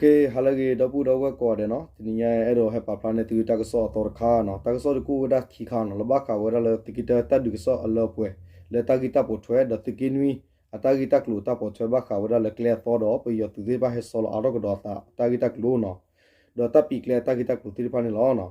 ကဲ ဟါလၢအဂ့ၤ ဒီပုၢ်ဒီဝဲၢ်ကိးဂၤဒဲးနီၤ, တနံၤညါအဲၣ်ဒိးဟဲပာ်ဖျါန့ၢ်သုတၢ်ကစီၣ်အသီတခါနီၤ, တၢ်ကစီၣ်တခါအိၣ်ဝဲဒၣ်ခံခါနီၤ, လၢဘၣ်ဃးဝဲဒၣ်လၢသုးက့တၢတၢ်ဒုးကစီၣ်အလၢအပှဲၤ လၢတၢ်ဂ့ၢ်တၢ်ပိာ်ထွဲ ဒီးသုးက့နွံ အတၢ်ဂ့ၢ်တၢ်ကျိၤတၢ်ပိာ်ထွဲဘၣ်ဃးဝဲဒၣ်လၢကျဲအသီဒီး ပယီၤသုးသ့ၣ်တဖၣ်ဟဲဆီလီၤအါထီၣ်ကဒီးအသးတၢ်ဂ့ၢ်တၢ်ကျိၤနီၤ, ဒီးတၢ်ပံၤကျဲအတၢ်ဂ့ၢ်တၢ်ကျိၤသ့ၣ်တဖၣ်န့ၣ်လီၤ.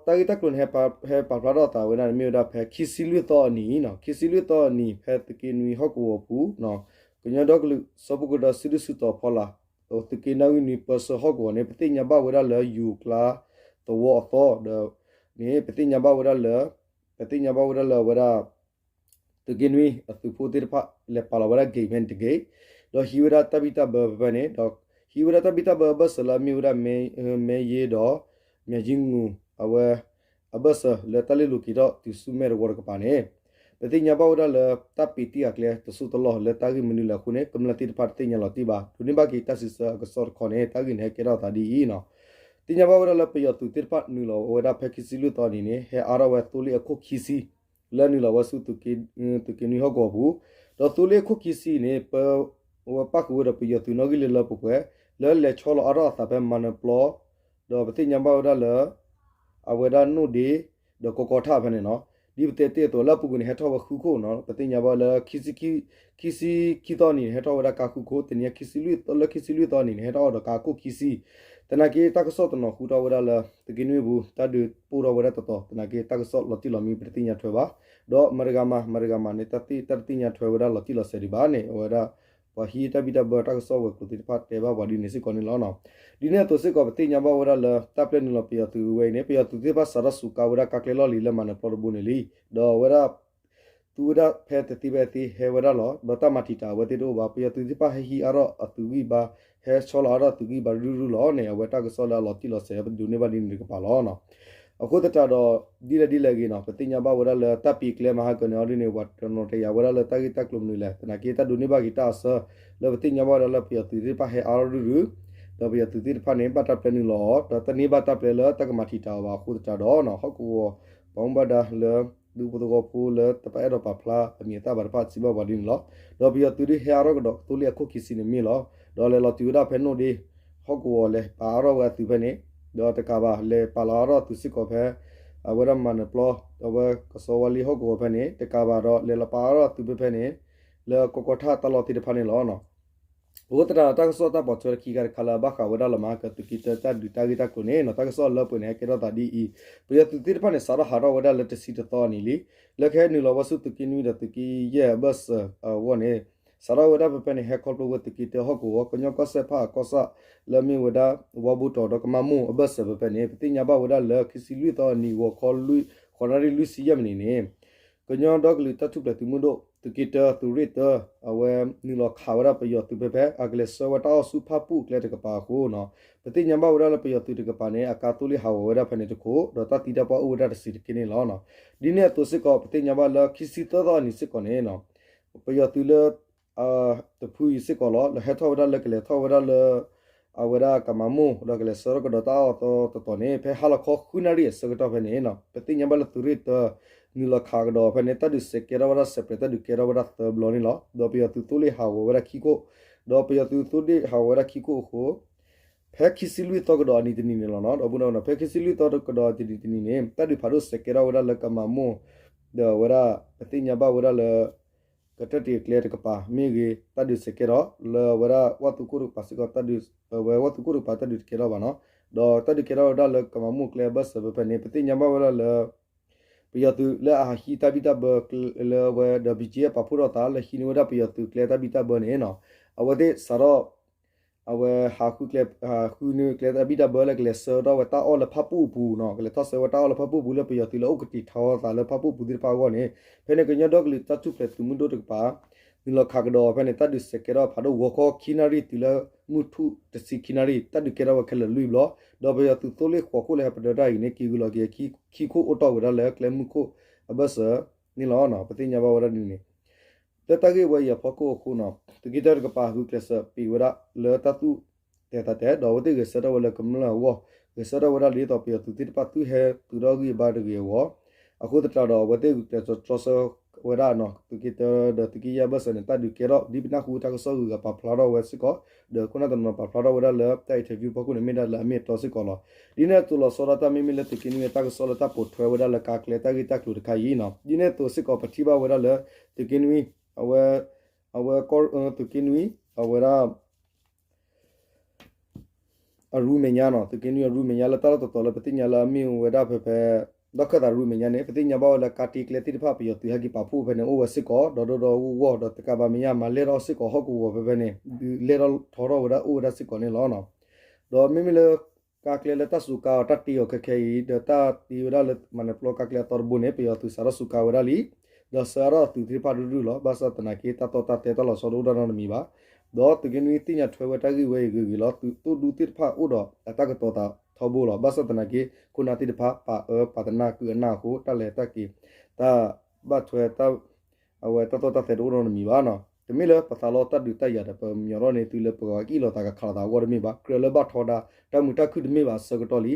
ဒီးတၢ်ဂ့ၢ်တၢ်ကျိၤန့ၣ် ဟဲပာ်ဖျါထီၣ်အသးဝဲဒၣ်န့ၣ် မ့ၢ်ဝဲဒၣ်ဖဲခံဆံလွံၢ်သီအနံၤနီၤ, ခံဆံလွံၢ်သီအနံၤ ဖဲသုးက့နွံဟီၣ်ကဝီၤပူၤ ကညီဒီကလုာ်စၢဖှိၣ်ကရၢစုဒုၣ်စုတီၤဖီလာ် သုးက့နွံပၢဆှၢဟီၣ်ကဝီၤန့ၣ် ပသ့ၣ်ညါဘၣ်ဝဲဒၣ်လၢယူၤကျါသဝီအသီဒီး န့ၣ် ပသ့ၣ်ညါဘၣ်ဝဲဒၣ်လၢ ပသ့ၣ်ညါဘၣ်ဝဲဒၣ်လၢအဝဲဒၣ် သုးက့နွံအသုးဖိသ့ၣ်တဖၣ် လဲၤပာ်လီၤဝဲဒၣ် gate ဖဲန့ၣ်တ gate, ဒီးဟံးဝဲဒၣ်တၢ်ဘံၣ်တၢ်ဘၢဖဲဖဲန့ၣ်, ဒီးဟံးဝဲဒၣ်တၢ်ဘံၣ်တၢ်ဘၢအဘၢၣ်စၢၤလၢအမ့ၢ်ဝဲဒၣ် မဲယ့ဒီး မၠဲကၠံငူၤ အဝဲအဘၢၣ်စၢၤလၢတၢ်လဲၤလိာ်က့ၤထီၣ်တုၤဆူမဲာ်သဝီတကပၤန့ၣ်, ပသ့ၣ်ညါဘၣ်ဝဲဒၣ်လၢတၢ်ပံးတံၢ်အကျဲတစိၢ်တလီၢ်လၢတၢ်ဂ့ၢ်မနုၤလဲၣ်အဃိန့ၣ် ကမျၢၢ်သ့ၣ်တဖၣ်တသ့ၣ်ညါလီၤတံၢ်ဘၣ်, ဒိးန့ၢ်ဘၣ်က့ၤတၢ်စံးဆၢအကစီၣ်တခီန့ၣ် တၢ်ဂ့ၢ်န့ၣ်ဟဲကဲထီၣ်အသးဒ်အံၤနီၤ. သ့ၣ်ညါဘၣ်ဝဲဒၣ်လၢပယီၤသုးသ့ၣ်တဖၣ်နုာ်လီၤဝဲဒၣ်ဖဲခံဆံလွံၢ်သီနံၤန့ၣ် ဟဲအါထီၣ်ဝဲသိလ့ၣ်အခိၣ်ခံဆံ လၢနုာ်လီၤဝဲဆူ သုးက့နွံဟီၣ်ကဝီၤပူၤ, ဒီးသိလ့ၣ်အခိၣ်ခံဆံန့ၣ် ပဝဲပၣ်ဃုာ်ဝဲဒီးပယီၤသုးနီၣ်ဂံၢ်လၢလၢပှဲၤပှဲၤ လၢလဲၤဆီလီၤအါထီၣ်အသးဖဲမၤနၢၤပျီ, ဒီးပသ့ၣ်ညါဘၣ်ဝဲဒၣ်လၢ အဝဲဒၣ်နိၣ်ဒ့ ဒီးကီကီထၣ်ဖဲန့ၣ်နီၤ, ဒ်ပတဲတ့ၢ်အသိးလၢအပူၤကွံာ်န့ၣ် ဟဲထီၣ်ဝဲဃုခိၣ်နီၤ, ပသ့ၣ်ညါဘၣ်လၢ ခံဆံခံသီနံၤန့ၣ် ဟဲထီၣ်ဝဲဒၣ်ကါဃုခိၣ်, တနံၤညါ လၢခံဆံလွံၢ်သီနံၤန့ၣ် ဟဲထီၣ်ဝဲဒီးကါခိၣ်ခံဆံ, သနာ်က့တၢ်ကစီၣ်တနီၤဃုထီၣ်ဝဲဒၣ်လၢ သုးက့နွံပူၤ တၢ်ဒုးပိၢ်ထီၣ်ဝဲဒၣ်တတီၤ, သနာ်က့တၢ်ကစီၣ်လီၤတံၢ်လီၤမံပတသ့ၣ်ညါထွဲဘၣ်, ဒီးမတၤတဂၤမၤ မတၤတဂၤမၤန့ၣ် တၢ်သ့ၣ်တၢ်တသ့ၣ်ညါထွဲဝဲဒၣ်လီၤတံၢ်လီၤဆဲးဒံးဘၣ်န့ၣ် အဝဲဒၣ် ပှၤဟံးတၢ်ဘံၣ်တၢ်ဘၢတၢ်ကစီၣ်ဝဲၤကျိၤသ့ၣ်တဖၣ်တဲဘၣ်ပှၤဒ်န့ၣ်စ့ၢ်ကီးန့ၣ်လီၤ. ဒ်န့ၣ်အသိးစ့ၢ်ကီး ပသ့ၣ်ညါဘၣ်ဝဲဒၣ်လၢ တၢ်ပျဲနုာ်လီၤပယီၤသုးဝဲအံၤန့ၣ် ပယီၤသုးသ့ၣ်တဖၣ်စးထီၣ်စူးကါဝဲဒၣ်ကါကျဲလီၢ်လံၤလၢမၤနၢၤပျီတဘိန့ၣ်လံ, ဒီးအဝဲဒၣ် သူဝဲဒၣ်ဖဲတသ့ဖဲအသ့ဟဲဝဲဒၣ်လီၤ, ဒီးတၢ်မၤတံာ်တာ်အဝဲသ့ၣ်တအိၣ်ဘၣ်, ပယီၤသုးသ့ၣ်တဖၣ်ဟဲဟံးအါထီၣ်အသုးဂံၢ်ဘါ, ဟဲဆီလီၤအါထီၣ်အသုးဂံၢ်ဘါရုၢ်ရုၢ်လီၤန့ၣ် အဝဲတၢ်ကစီၣ်လၢအလီၤတံၢ်လီၤဆဲး ပဒိးန့ၢ်ဘၣ်ဒ်န့ၣ်တကပၤလီၤ. အဃိသတးဒီး ဒ်လဲၣ်ဒ်လဲၣ်ဂ့ၤနီၤ ပသ့ၣ်ညါဘၣ်ဝဲဒၣ်လၢတၢ်ပံးကျဲမၤဟးဂီၤန့ၣ်အီၤဒ်န့ၣ် ပှၤတနီၤတယာ်ဝဲဒၣ်လၢတၢ်ဂ့ၢ်တၢ်ကျိၤမနုၤလဲၣ်, သနာ်က့တၢ်ဒိးန့ၢ်ဘၣ်က့ၤတၢ်အဆၢ လၢပသ့ၣ်ညါဘၣ်ဝဲဒၣ်လၢပယီၤသုးသ့ၣ်တဖၣ်ဟဲအါထီၣ်ရုၢ်ရုၢ်, ဒီးပယီၤသုးသ့ၣ်တဖၣ်န့ၣ် ဘၣ်တၢ်ပျဲနုာ်လီၤအီၤ ဒီးတၢ်န့ၢ်ဘၣ်တၢ်ပျဲလၢတၢ်ကမၤတံာ်တာ်အီၤဘၣ်အဃိသတးဒီး ဟီၣ်ကဝီၤ ပှၤမူဘၣ်ဒါလၢ ဒူဖိသဝီဖိလၢတပာ်အဲၣ်ဒိးပာ်ဖျါအမံၤအသၣ်ဘၣ်တဖၣ်စံးဘၣ်ပှၤဒ်န့ၣ်လီၤ. ဒီးပယီၤသုးဒုးဟဲအါထီၣ်ကဒီးသိလ့ၣ်အခိၣ်ခံဆံန့ၣ်မ့ၢ်လီၤ. ဒီးလဲၤလီၤတုၤဝဲဒၣ်ဖဲနိၣ်ဒ့ ဟီၣ်ကဝီၤလဲၤပာ်အါထီၣ်ဝဲအသုးဖဲန့ၣ်, ဒီးတကးဘၣ် လဲၤပာ်လီၤအါထီၣ်အသုးစ့ၢ်ကီးဖဲ အဝဲဒၣ်မၤနၢၤပျီ အဝဲကစီဝါလ့ဟီၣ်ကဝီၤဖဲန့ၣ်, တကးဘၣ်ဒီးလဲၤလီၤပာ်အါထီၣ်အသုးဖဲဖဲန့ၣ် လၢကီကီထၣ်တၢ်လီၢ်သ့ၣ်တဖၣ်န့ၣ်လီၤ. အဃိသတးဒီးတၢ်ကစီၣ်တၢ်ပိာ်ထွဲခံခါတခါလၢအဘၣ်ဃးဝဲဒၣ်လီၤမၤဟးဂီၤသုးက့တၢတၢ်ဒုးတၢ်ဂ့ၢ်တၢ်ကျိၤန့ၣ်နီၤ တၢ်ကစီၣ်အလၢပှဲၤန့ၣ် ဟဲကဲထီၣ်သးဒ်အံၤ, ပယီၤသုးသ့ၣ်တဖၣ်န့ၣ် စးထီၣ်ဟးထီၣ်ဝဲဒၣ်လၢတဆံတသီအနံၤလံ, လၢကဟဲနုာ်လီၤဝဲဆူသုးက့နွံဒီးသုးက့ယဲၢ်အဘၢၣ်စၢၤအဂီၢ်န့ၣ်, စးထီၣ်ဝဲဒၣ်ဖဲဖဲန့ၣ် ဟဲခီဖျိဝဲသုးက့တၢဟီၣ်ကဝီၤ ကညီကီၢ်စဲၣ်ဖၣ်အကီၢ်ဆၣ် လၢအမ့ၢ်ဝဲဒၣ် ဝါဘိတီၤဒီးကမါမိၢ်အဘၢၣ်စၢၤဖဲဖဲန့ၣ်, ပသ့ၣ်ညါဘၣ်ဝဲဒၣ်လၢခံဆံလွံၢ်သီအနံၤ ဂီၤခီလွံၢ် ဃိးနၣ်ရံၣ်လွံၢ်ဆံယဲၢ်မံးနံးန့ၣ် ကညီဒီကလုာ်တၢ်ထူၣ်ဖျဲးသုးမုၢ်ဒိၣ် သုးက့တၢ သုးရ့ၣ်တၢ အဝဲနုာ်လီၤခးဝဲဒၣ်ပယီၤသုးဖဲဖဲ အကလဲၤဆှၢဝဲတၢ်အီၣ်ဆူဖၣ်ပူၣ်အကျဲတကပၤအဃိနီၤ, ပသ့ၣ်ညါဘၣ်ဝဲဒၣ်လၢပယီၤသုးတကပၤန့ၣ် အကါသိလ့ၣ်ဟးဂီၤဝဲဒၣ်ဖဲန့ၣ်တခိၣ် ဒီးတၢ်သံတၢ်ပှၢ်အိၣ်ဝဲဒၣ်တဆံးတက့ၢ်န့ၣ်လီၤ. ဒ်န့ၣ်အသိးစ့ၢ်ကီး ပသ့ၣ်ညါဘၣ်လၢခံဆံသၢသီအနံၤစ့ၢ်ကီးန့ၣ် ပယီၤသုးလၢ တဖုအံၤစ့ၢ်ကီးလီၤ လၢဟဲထီၣ်ဝဲဒၣ်လၢကလဲၤထီၣ်ဝဲဒၣ်လၢ အဝဲဒၣ်ကမၤမိၢ် ဒီးကလဲၤဆှၢထီၣ်ကဒီးတၢ်အီၣ်အသီတတီၤန့ၣ် ဖဲဟါလီၤခီဃုနၣ်ရံၣ်အဆၢကတီၢ်ဖဲန့ၣ်နီၤ ပသ့ၣ်ညါဘၣ်လၢသုးရ့ၣ်တၢ နုာ်လီၤခးကဒီးဖဲန့ၣ် တၢ်ဒုးစဲးကဲထီၣ်ဝဲဒၣ် separate တၢ်ဒုးကဲထီၣ်ဝဲဒၣ်သၢဘျီန့ၣ်လီၤ. ဒီးပယီၤသုးသိလ့ၣ်ဟးဂီၤဝဲဒၣ်ခံခိၣ်, ဒီးပယီၤသုးသိလ့ၣ်ဟးဂီၤဝဲဒၣ်ခံခိၣ်အဃိ ဖဲခံဆံလွံၢ်သီကဒီးအနံၤတနံၤန့ၣ်လီၤနီၤ ဒီပုၢ်ဒီဝဲၢ်နီၤ ဖဲခံဆံလွံၢ်သီကဒီးတနံၤတနံၤန့ၣ် တၢ်ဒုးဖးဒိၣ်စဲးကဲထီၣ်ဝဲဒၣ်လၢကမၤမိၢ် ဒီးအဝဲဒၣ် ပသ့ၣ်ညါဘၣ်ဝဲဒၣ်လၢ ကတၢၢ်တံာ်အကျဲတကပၤမ့ၢ်ဂ့ၤ တၢ်ဒုးစဲးကဲထီၣ် လၢအဝဲဒၣ်ဝၣ်သူခိၣ်တကပၤစ့ၢ်ကီး တၢ်ဒုးဝဲဝၣ်သူခိၣ်တကပၤတၢ်ဒုးတကဲထီၣ်ဘၣ်နီၤ ဒီးတၢ်ဒုးကဲထီၣ်ဝဲဒၣ်လၢကမၤမိၢ်ကျဲအဘၢၣ်စၢၤဖဲဖဲန့ၣ် ပသ့ၣ်ညါဘၣ်ဝဲဒၣ်လၢ ပယီၤသုးလၢအဟးဟံးတၢ်ဘံၣ်တၢ်ဘၢလၢအဝဲဒီး ဘီကၠ့ ပာ်ဖှိၣ်ထီၣ်သးလၢဟံးန့ၢ်ဝဲဒၣ်ပယီၤသုးကျဲတၢ်ဘံၣ်တၢ်ဘၢန့ၣ်နီၤ အဝဲသ့ၣ်စးထီၣ် အဝဲဟးဃုကျဲ ဟးဃုန့ၢ်ကျဲတၢ်ဘံၣ်တၢ်ဘၢလၢကလဲၤဆှၢထီၣ်ဝဲတၢ်အီၣ်လၢဖၣ်ပူၣ်အပူၤနီၤ ကလဲၤထီၣ်ဆှၢဝဲတၢ်အီၣ်လၢဖၣ်ပူၣ်အပူၤလၢပယီၤသုးလၢအိၣ်ကတံာ်ထီသးလၢဖၣ်ပူၣ်အပူၤသ့ၣ်တဖၣ်အဂီၢ်န့ၣ် ဖဲန့ၣ်ကညီဒီကလုာ်တၢ်ထူၣ်ဖျဲးသုးမုၢ်ဒိၣ်တကပၤ နုာ်လီၤခးကဒီးဖဲန့ၣ် တၢ်ဒုးစဲးကဲထီၣ်ဖးဒိၣ်ဂီၤခီခံနၣ်ရံၣ်တုၤလၢမုၢ်ထူၣ်တဆံခံနၣ်ရံၣ် တၢ်ဒုးကဲထီၣ်ဝဲခဲလၢာ်လွံၢ်ဘျီ ဒီးပယီၤသုးသိလ့ၣ်ဃိးခိၣ်လၢဟဲပဒၢတၢ်အံၤန့ၣ် က့ၤဂုာ်လီၤက့ၤခံခိၣ်အိၣ်တီၢ်ဝဲဒၣ်လၢကျဲမုၢ်ခိၣ်အဘၢၣ်စၢၤန့ၣ်လီၤ. ပသ့ၣ်ညါဘၣ်ဝဲဒၣ်ဒ်န့ၣ် လၢတၢ်ဂ့ၢ်ဝဲအံၤအဖီခိၣ်အဃိနီၤ သုးက့တၢတကပၤ ဂုာ်ကျဲးစၢးပံးဝဲဒၣ်လၢတၢ်သူၣ်တဲာ်သးတဲာ် ဒီးအဝဲသ့ၣ်ဂဲၤဆၢထၢၣ်ဝဲလၢကမျၢၢ်အဂီၢ် ဂဲၤဆၢထၢၣ်ဝဲဒၣ်ဒ်သိးပယီၤသုးသ့ၣ်တဖၣ်သုဟဲသုးထီၣ်ဂံၢ်ဘါတဂ့ၤအဂီၢ် အဃိသတးဒီးအဝဲသ့ၣ်ဂုာ်ကျဲးစၢးတြီဆၢ ဝဲဒၣ်နီၤ သုးက့တၢဒီးသုးက့ယဲၢ်ဘၢၣ်စၢၤန့ၣ် တၢ်ဒုးကဲထီၣ် ဒ်ပနၢ်ဟူတၢ်ကစီၣ်ဂုၤဂၤပာ်ဖျါထီၣ်ဝဲစ့ၢ်ကီး, ဒီးခိၣ်နၢ်တနီၤပာ်ဖျါထီၣ်ဝဲဒၣ်လၢတၢ် interview ဖီခိၣ်န့ၣ် မ့ၢ်ဒၣ်လၢအမ့ၢ်အတီစ့ၢ်ကီးလီၤ. ဒ်န့ၣ်အသိးလီၤဆီဒၣ်တၢ်မ့မ့ၢ်လၢသုးက့နွံအတၢ်ကစီၣ်လၢတၢ်ပိာ်ထွဲဝဲဒၣ်လၢကါကျဲတၢ်ဂ့ၢ်တၢ်ကျိၤတခါအံၤနီၤ ဒ်န့ၣ်အသိးစ့ၢ်ကီးပထံၣ်ဘၣ်ဝဲဒၣ်လၢ သုးက့နွံ အဝဲ အဝဲ သုးက့နွံ အဝဲဒၣ် အရူမဲာ်ညါနီၤ သုးက့နွံအရူမဲာ်ညါလၢတၢ်လီၢ်တတီၤလၢပသ့ၣ်ညါလၢအမ့ၢ်ဝဲဒၣ်ဖဲဖဲ ဒီၣ်ခၢၣ်သးရူမဲာ်ညါန့ၣ် ပသ့ၣ်ညါဘၣ်ဝဲလၢကါတ့ကျဲသ့ၣ်တဖၣ် ပယီၤသုးဟဲက့ၤပာ်ဖှိၣ်ဖဲန့ၣ် အိၣ်ဝဲစ့ၢ်ကီး ဒီးဒိၣ်ဒီးဂီၢ်ဂီၢ် ဒီးတကးဘၣ်မဲာ်ညါ မၤလဲၢ်ထီၣ်စ့ၢ်ကီးဟီၣ်ကဝီၤဖဲဖဲန့ၣ် ဒုးလဲၢ်ထီၣ်ထီထီၣ်ဝဲဒၣ်အိၣ်ဝဲဒၣ်စ့ၢ်ကီးန့ၣ်လီၤ. ဒီးမ့မ့ၢ်လၢ ကါကျဲလၢတၢ်စူးကါအီၤတၢ်တ့အီၤခဲခဲအံၤ ဒီးတၢ်တ့ဝဲဒၣ်လၢမၤနၢၤပျီကါကျဲအသီတဘိန့ၣ် ပယီၤသုးစးထီၣ်စူးကါဝဲဒၣ်လံ ဒီးဆှၢအါထီၣ်အသုးသ့ၣ်တဖၣ်ဒူဒူလီၤ. ဘၣ်ဆၣ်သနာ်က့ တၢ်တီတၢ်တဲတၢ်လီၤဆီတအိၣ်ဒၣ်နီတမံၤဘၣ်. ဒီးသုးက့နွံသ့ၣ်ညါထွဲဝဲတၢ်ဂ့ၢ်ဝဲအံၤဂ့ၤဂ့ၤလီၤ. သုးသိၣ်ဒူသ့ၣ်တဖၣ်အိၣ်ဒီးအတၢ်ကတိၤသးထီဘိလီၤ. ဘၣ်ဆၣ်သနာ်က့ ခိၣ်နၢ်သ့ၣ်တဖၣ်ပာ်အၢပာ်သနၢ်ကုအနၢ်အဃိ တၢ်လဲၤတၢ်က့ၤ တၢ်ဘၣ်ထွဲတၢ် အဝဲတၢ်တီတၢ်တဲတအိၣ်နီတမံၤဘၣ်နီၤ. တမ့ၢ်လၢပသးလီတၢ်ဒုးတၢ်ယၤဒီး ပမၤထီၣ်န့ၢ်သုလၢပကက့ၣ်လိာ်သးကခးလိာ်သးအဂီၢ်တမ့ၢ်ဘၣ်. ကြၢးလၢဘၣ်ထီဒါ တၢ်မုာ်တၢ်ခုၣ်တမ့ၢ်ဘၣ်အဆၢကတီၢ်လံ.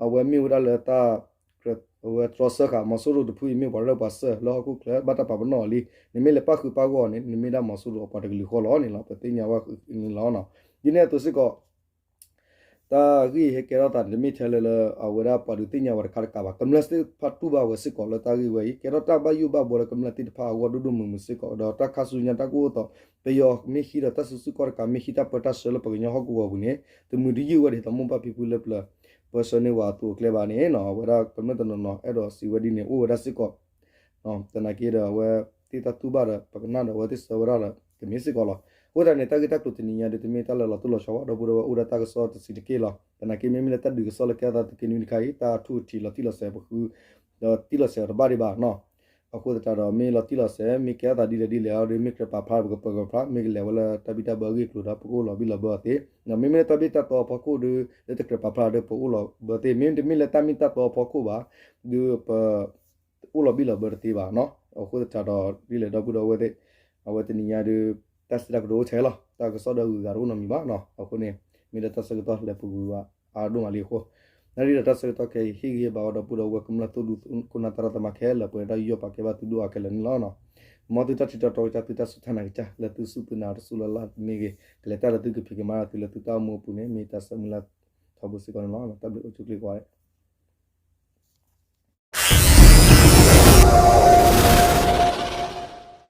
အဝဲမ့ၢ်ဝဲဒၣ်လၢတၢ် အဝဲတြီဆၢဃာ် မီၤစိရိၤတဖုအံၤမ့ၢ်ပှၤရဲၣ်ပှၤစၢၢ်လၢဟီၣ်ခိၣ်ချၢ ဘၣ်တၢ်ပာ်ပနီၣ်အီၤလံ. နမ့ၢ်လဲၤပၣ်ဃုာ်ပၣ်ဂီၢ်အီၤန့ၣ် နမ့ၢ်ဒၣ်မီၤစိရိၤအပှၤတကလုာ်ဃီလီၤန့ၣ်လီၤ. ပသ့ၣ်ညါဝဲဃုာ်န့ၣ်လီၤ. ဒ်န့ၣ်အသိးစ့ၢ်ကီး တၢ်ဂ့ၢ်ဟဲကဲထီၣ်သးန့ၣ် တမ့ၢ်ထဲလၢလၢ အဝဲဒၣ်ပှၤဒုးသ့ၣ်ညါဝဲတခါတကးဘၣ်. ကမျၢၢ်သ့ၣ်တဖၣ်တူၢ်ဘၣ်ဝဲစ့ၢ်ကီးလၢတၢ်ဂ့ၢ်ဝဲအံၤ ကဲထီၣ်တၢ်ဘၣ်ယိၣ်ဘၣ်ဘှီလၢကမျၢၢ်သ့ၣ်တဖၣ်အဂီၢ်ဒိၣ်ဒိၣ်မုၢ်မုၢ်စ့ၢ်ကီး ဒီးတၢ်ခါဆူညါတၢ်ကအိၣ်အသီး ပယီၤမ့ၢ်ဟံးဒီးတၢ်စုဆူၣ်ကီၢ်တကး မ့ၢ်ဟံးတၢ်ပၢတၢ်ဆှၢလၢပှၤကညီဟီၣ်ကဝီၤပူၤန့ၣ် တမုာ်တယုၢ်ဝဲဒ်သိးမိၢ်ပၢ်ဖံဖုလၢပျၢၤ ပၢဆှၢန့ၢ်ဝဲအသိးအကျဲဘၣ်န့ၣ် အဝဲဒၣ်ကမျၢၢ်တနီၤနီၤ အဲၣ်ဒိးစံးဝဲဒ်န့ၣ်အိၣ်ဝဲဒၣ်စ့ၢ်ကီး သနာ်က့ဒီးအဝဲသ့ၣ်တၢ်တူၢ်ဘၣ်ဒီး ပကနၣ်ဒီးအဝဲသ့ၣ်ဆၢဝဲဒၣ်ဒီး ကမ့ၢ်စ့ၢ်ကီးလီၤ. အဃိသတးန့ၣ် တၢ်ဂ့ၢ်တၢ်ကျိၤတနံၤညါဒ်တမ့ၢ်တၢ်လၢလီၤတိၢ်လီၤဆီဘၣ် ဒီပုၢ်ဒီဝဲၢ်အိၣ်ဒၣ်တၢ်ကစီၣ်တဆံးတက့ၢ်လီၤ. သနာ်က့မ့မ့ၢ်လၢတၢ်ဒုးကစီၣ်လၢကဲထီၣ်သးသုးက့နွံတခါအံၤ တၢ်ထူၣ်ထံးလီၤတံၢ်လီၤဆဲးပဃု ဒီးတံၢ်လီၤဆဲးအီၤတဘၣ်ဒံးဘၣ်နီၤ. အဃိသတးဒီး မ့ၢ်လီၤတံၢ်လီၤဆဲး မ့ၢ်ကဲထီၣ်သးဒ်လဲၣ်ဒ်လဲၣ်အီၤဒီး မ့ၢ်ကြၢးပာ်ဖျါပကပၢၤကပၢၤဖျါ မ့ၢ်ကလဲၤဝဲလၢတၢ်ဘံၣ်တၢ်ဘၢအဂ့ၢ်အကျိၤဒီး ပကအိၣ်လီၤဘံၣ်လီၤဘၢအီၤသ့. မ့မ့ၢ်လၢတၢ်ဘံၣ်တၢ်တီအဖီခိၣ်ဒီး လၢတကြၢးပာ်ဖျါဒီး ပအိၣ်လီၤဘၢသ့. မ့မ့ၢ်တမ့ၢ်လၢတၢ်ဘံၣ်တၢ်တီအဖီခိၣ်ဘၣ် ဒီးပ အိၣ်လီၤဘံၣ်လီၤဘၢတသ့ဘၣ်နီၤ. အဃိသတးဒီး ဒ်လဲၣ်ဒီပုၢ်ဒီဝဲၢ်သ့ၣ် အဝဲတနံၤညါဒီး တၢ်စံးတၢ်ကတိၤအိၣ်ထဲလီၤ. တၢ်ကစီၣ်ဒီးဂုၤဂၤတအိၣ်နီတမံၤဘၣ်နီၤ. အဃိန့ၣ် မ့ၢ်လၢတၢ်ဆၢကတီၢ်လဲၤပူၤကွံာ်ဘၣ်အါဒိၣ်မးလံအဃိ နၣ်ရံၣ်ဒီးတၢ်ဆၢကတီၢ်ခဲအံၤ ဟ့ၣ်ဂံၢ်ဟ့ၣ်ဘါဝဲဒီပုၢ်ဒီဝဲၢ်ကမျၢၢ်သိၣ်ဒူခိၣ်နၢ်သရၣ်သမါခဲလၢာ် ပှဲၤဒၣ်ယီၢ်ပာ်ကဲဘၣ်သုဒိၣ်အါခဲလၢာ်န့ၣ်လီၤ. မ်သုတၢ်ထံၣ်တၢ်တီကစၢ် သုတၢ်စူၢ်တၢ်နာ်ကစၢ် လၢသုစူၢ်သုနာ်တစူၢ်လၢ်လၢ်မ့ၢ်ဂ့ၤ ကလဲၤတၢ်လၢသုကဖံးကမၤလၢသုလၢသုတၢ်အိၣ်မူအပူၤန့ၣ် မ့ၢ်တၢ်ဆၢမုၢ်လၢ်ထီဘိစ့ၢ်ကီးန့ၣ်လီၤ. တၢ်ဘျုးအိၣ်ဆူၣ်ချ့ကိးဂၤ